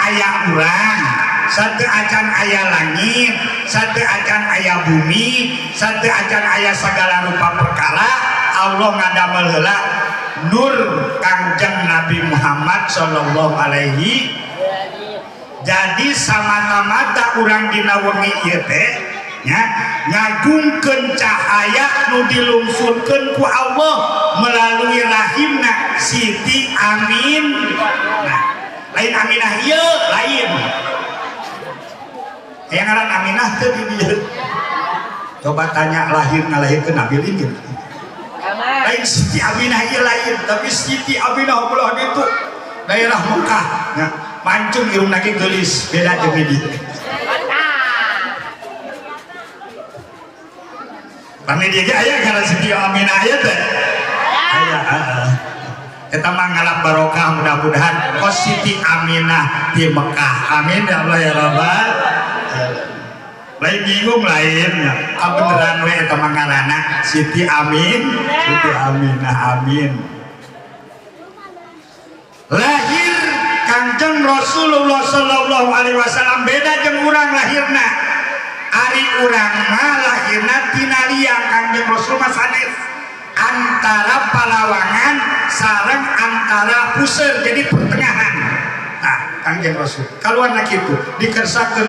aya urang, sateuacan aya langit, sateuacan aya bumi, sateuacan aya segala rupa perkara, Allah ngadamel heula nur Kangjeng Nabi Muhammad sallallahu alaihi. Jadi samata-mata urang dina wengi ieu teh nya ngagungkeun cahaya nu dilungsurkeun ku Allah melalui rahimna Siti Amin. Nah, lain Aminah ieu, lain. Aya ngaran Aminah teu di dieu? Coba tanya, lahir ngalahirkeun Nabi gitu. Lain Siti Aminah ieu, lain, tapi Siti Aminah belah ditu daerah Mekah nya, mancung irungna ge geulis, beda jeung di dieu. Pami dia ge aya ngaran Siti Aminah, aya teh? Aya, heeh. Eta mah ngalap barokah, mudah-mudahan kos Siti Aminah di Mekah. Amin ya Allah ya Rabbal. Lain bingung, lain ya. Ah, beneran we eta mah ngaranna Siti Amin, Siti Aminah, amin. Lahir Kangjeng Rasulullah sallallahu alaihi wasallam beda jeung urang lahirna. Ari urang mah lahirna tina liang, Kangjeng Rasul mah sanes, antara Palawangan sareng antara Puseur, jadi pertengahan. Nah, Kangjeng Rasul kaluarna kitu dikersakeun.